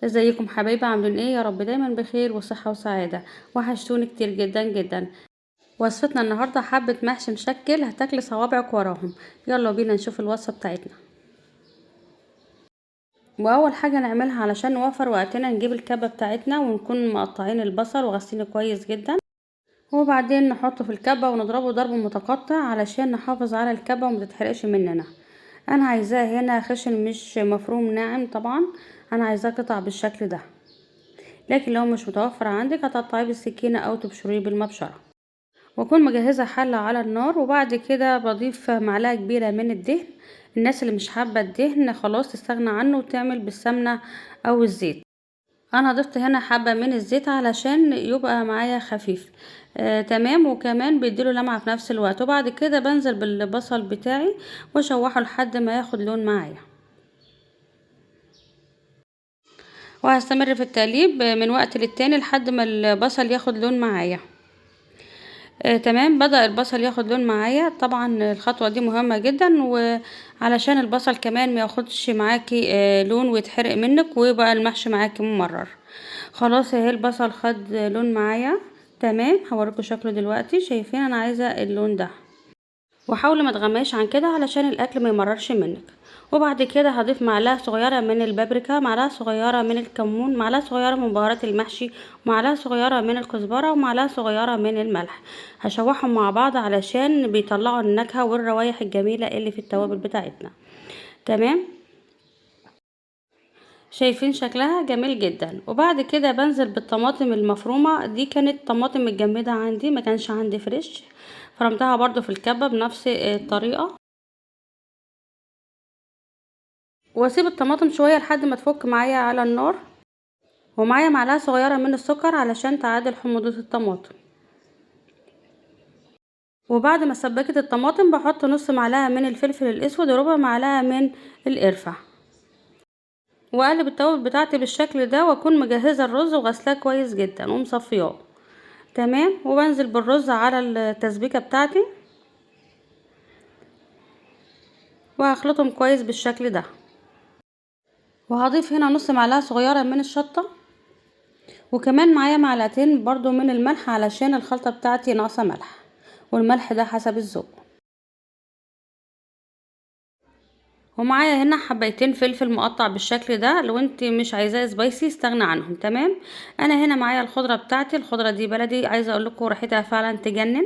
ازيكم حبايبي؟ عاملين ايه؟ يا رب دايما بخير وصحة وسعادة. وحشتوني كتير جدا جدا. وصفتنا النهاردة حبة محشي مشكل هتاكلي صوابعك وراهم. يلا بينا نشوف الوصفة بتاعتنا. واول حاجة نعملها علشان نوفر وقتنا نجيب الكبة بتاعتنا ونكون مقطعين البصل وغسلينه كويس جدا، وبعدين نحطه في الكبة ونضربه ضرب متقطع علشان نحافظ على الكبة وما تتحرقش مننا. انا عايزاه هنا خشن مش مفروم ناعم، طبعا انا عايزاه قطع بالشكل ده، لكن لو مش متوفر عندك هتقطعيه بالسكينة او تبشريه بالمبشرة. واكون مجهزة حلة على النار، وبعد كده بضيف معلقة كبيرة من الدهن. الناس اللي مش حابة الدهن خلاص تستغنى عنه وتعمل بالسمنة او الزيت. انا ضفت هنا حبة من الزيت علشان يبقى معايا خفيف، تمام، وكمان بيديله لمعة في نفس الوقت. وبعد كده بنزل بالبصل بتاعي واشوحه لحد ما ياخد لون معايا، وهستمر في التقليب من وقت للتاني لحد ما البصل ياخد لون معايا. تمام، بدأ البصل ياخد لون معايا. طبعا الخطوة دي مهمة جدا، وعلشان البصل كمان ما ياخدش معاكي لون ويتحرق منك ويبقى المحشي معاكي ممرر. خلاص اهي البصل خد لون معايا، تمام. هوريكم شكله دلوقتي. شايفين انا عايزة اللون ده، وحاولي ما تغمقيش عن كده علشان الاكل ما يمررش منك. وبعد كده هضيف معلقه صغيرة من البابريكا، معلقه صغيرة من الكمون، معلقه صغيرة من بهارات المحشي، معلقه صغيرة من الكزبره، ومعلقة صغيرة من الملح. هشوحهم مع بعض علشان بيطلعوا النكهة والروايح الجميلة اللي في التوابل بتاعتنا. تمام، شايفين شكلها جميل جدا. وبعد كده بنزل بالطماطم المفرومه. دي كانت طماطم متجمده عندي، ما كانش عندي فريش، فرمتها برضو في الكبه بنفس الطريقة. واسيب الطماطم شوية لحد ما تفك معايا على النار. ومعايا معلقه صغيرة من السكر علشان تعادل حموضه الطماطم. وبعد ما سبكت الطماطم بحط نص معلقه من الفلفل الاسود وربع معلقه من القرفه، واقلب التوابل بتاعتي بالشكل ده. واكون مجهزة الرز وغسلاه كويس جدا ومصفياه، تمام. وبنزل بالرز على التسبيكه بتاعتي وهخلطهم كويس بالشكل ده. وهضيف هنا نص معلقه صغيرة من الشطه، وكمان معايا معلقتين برضو من الملح علشان الخلطة بتاعتي ناقصه ملح، والملح ده حسب الذوق. ومعايا هنا حبايتين فلفل مقطع بالشكل ده، لو انت مش عايزاه سبايسي استغنى عنهم، تمام. انا هنا معايا الخضرة بتاعتي، الخضرة دي بلدي، عايزه اقول لكم ريحتها فعلا تجنن.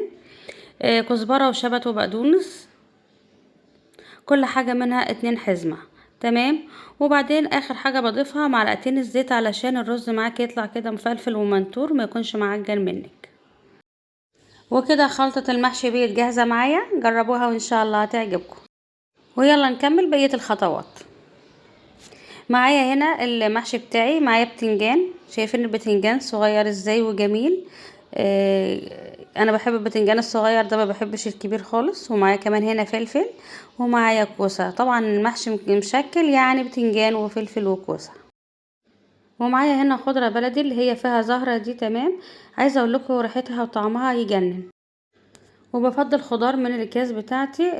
كزبره وشبت وبقدونس، كل حاجة منها 2 حزمه، تمام. وبعدين اخر حاجة بضيفها معلقتين الزيت علشان الرز معاك يطلع كده مفلفل ومنتور، ما يكونش معجن منك. وكده خلطه المحشي بقت جاهزة معايا، جربوها وان شاء الله هتعجبكم. ويلا نكمل بقية الخطوات. معايا هنا المحشي بتاعي، معايا بتنجان. شايفين البتنجان صغير ازاي وجميل. انا بحب البتنجان الصغير ده، ما بحبش الكبير خالص. ومعايا كمان هنا فلفل، ومعايا كوسة. طبعا المحشي مشكل يعني بتنجان وفلفل وكوسه. ومعايا هنا خضرة بلدي اللي هي فيها زهره دي، تمام. عايزه اقول لكم ريحتها وطعمها يجنن. وبفضل خضار من الاكياس بتاعتي.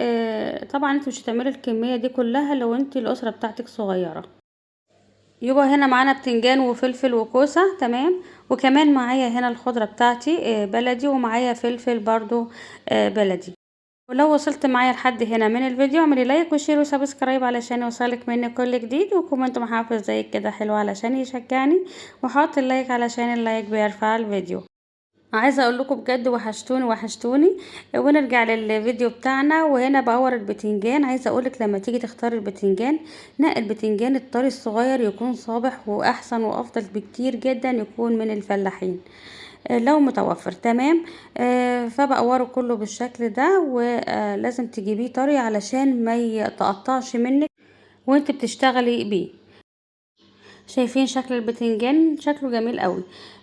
طبعا انت مش هتعملي الكمية دي كلها لو انت الاسرة بتاعتك صغيرة. يبقى هنا معانا بتنجان وفلفل وكوسه، تمام. وكمان معايا هنا الخضرة بتاعتي، بلدي، ومعايا فلفل برضو، بلدي. ولو وصلت معايا لحد هنا من الفيديو اعملي like و share و subscribe علشان يوصلك مني كل جديد، و comment محافظ زي كده حلو علشان يشجعني، وحط ال like علشان ال like بيرفع الفيديو. عايزه اقول لكم بجد وحشتوني وحشتوني. ونرجع للفيديو بتاعنا. وهنا بقور البتنجان. عايزه اقولك لما تيجي تختاري البتنجان، نقي البتنجان الطري الصغير، يكون صابح واحسن وافضل بكتير جدا يكون من الفلاحين، لو متوفر، تمام. فبقوره كله بالشكل ده، ولازم تجيبيه طري علشان ما يتقطعش منك وانت بتشتغلي بيه. شايفين شكل البتنجان شكله جميل قوي.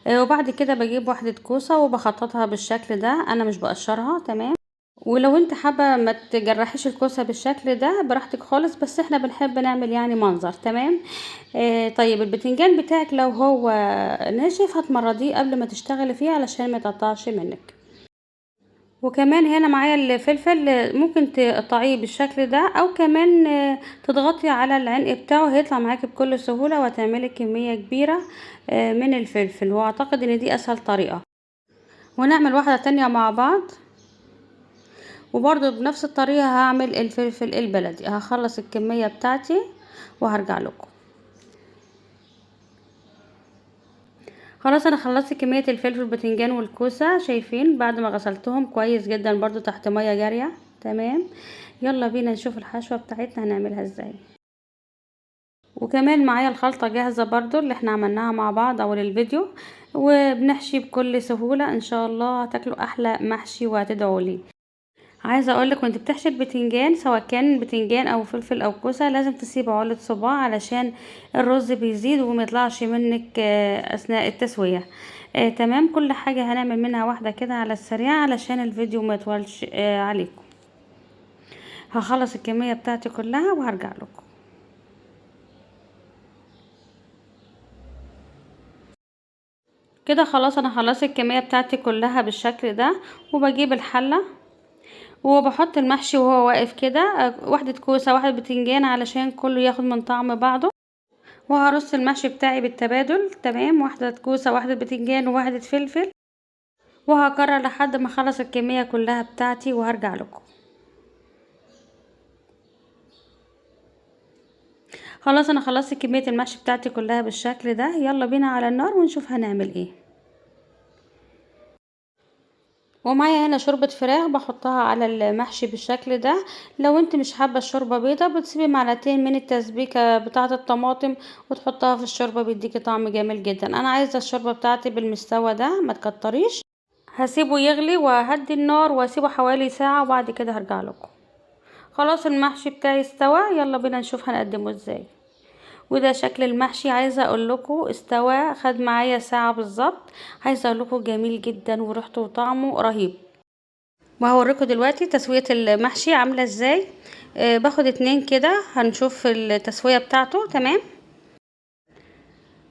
وبعد كده بجيب واحدة كوسة وبخططها بالشكل ده، انا مش بقشرها، تمام. ولو انت حابة ما تجرحيش الكوسة بالشكل ده براحتك خالص، بس احنا بنحب نعمل يعني منظر، تمام. طيب البتنجان بتاعك لو هو ناشف هتمرضيه قبل ما تشتغلي فيه علشان ما يتقطعش منك. وكمان هنا معايا الفلفل، ممكن تقطعيه بالشكل ده او كمان تضغطي على العنق بتاعه، هيطلع معاكي بكل سهولة وهتعملي كمية كبيرة من الفلفل، واعتقد ان دي اسهل طريقة. ونعمل واحدة تانية مع بعض، وبرضو بنفس الطريقة هعمل الفلفل البلدي. هخلص الكمية بتاعتي وهرجع لكم. خلاص انا خلصت كمية الفلفل والباذنجان والكوسة، شايفين بعد ما غسلتهم كويس جدا برضو تحت مية جارية. تمام، يلا بينا نشوف الحشوة بتاعتنا هنعملها ازاي. وكمان معايا الخلطة جاهزة برضو اللي احنا عملناها مع بعض اول الفيديو، وبنحشي بكل سهولة. ان شاء الله هتاكلوا احلى محشي وهتدعوا لي. عايزه اقولك وانت بتحشي البتنجان سواء كان بتنجان او فلفل او كوسة لازم تسيب عقله صباع علشان الرز بيزيد وما يطلعش منك اثناء التسوية. تمام، كل حاجة هنعمل منها واحدة كده على السريع علشان الفيديو ما يطولش عليكم. هخلص الكمية بتاعتي كلها وهرجع لكم. كده خلاص انا خلصت الكمية بتاعتي كلها بالشكل ده، وبجيب الحلة وبحط المحشي وهو واقف كده، واحدة كوسة واحدة بتنجان علشان كله ياخد من طعم بعضه. وهرص المحشي بتاعي بالتبادل. تمام، واحدة كوسة واحدة بتنجان وواحدة فلفل، وهكرر لحد ما اخلص الكمية كلها بتاعتي وهرجع لكم. خلاص انا خلصت كمية المحشي بتاعتي كلها بالشكل ده. يلا بينا على النار ونشوف هنعمل ايه. ومعايا هنا شوربة فراخ بحطها على المحشي بالشكل ده. لو انت مش حابة الشوربة بيضة بتسيبي معلقتين من التسبيكة بتاعة الطماطم وتحطها في الشوربة، بيديكي طعم جميل جدا. انا عايزة الشوربة بتاعتي بالمستوى ده، ما تكتريش. هسيبه يغلي وهدي النار واسيبه حوالي ساعة، وبعد كده هرجع لكم. خلاص المحشي بتاعي استوى، يلا بينا نشوف هنقدمه ازاي. وده شكل المحشي، عايزه اقول لكم استوى، خد معايا ساعة بالظبط. عايزه اقول لكم جميل جدا وريحته وطعمه رهيب. وهوريكم دلوقتي تسويه المحشي عامله ازاي. باخد 2 كده، هنشوف التسوية بتاعته. تمام،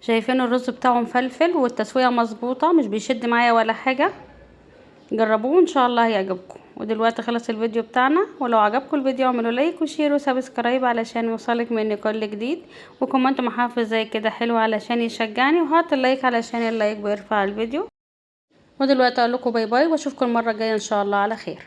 شايفين الرز بتاعه مفلفل والتسويه مظبوطة، مش بيشد معايا ولا حاجة. جربوه ان شاء الله هيعجبكم. ودلوقتي خلص الفيديو بتاعنا، ولو عجبكم الفيديو اعملوا like و share و subscribe علشان يوصلك مني كل جديد، و comment محفز زي كده حلو علشان يشجعني، وحط ال like علشان ال like بيرفع الفيديو. ودلوقتي اقول لكم bye bye، واشوفكم المرة الجاية ان شاء الله على خير.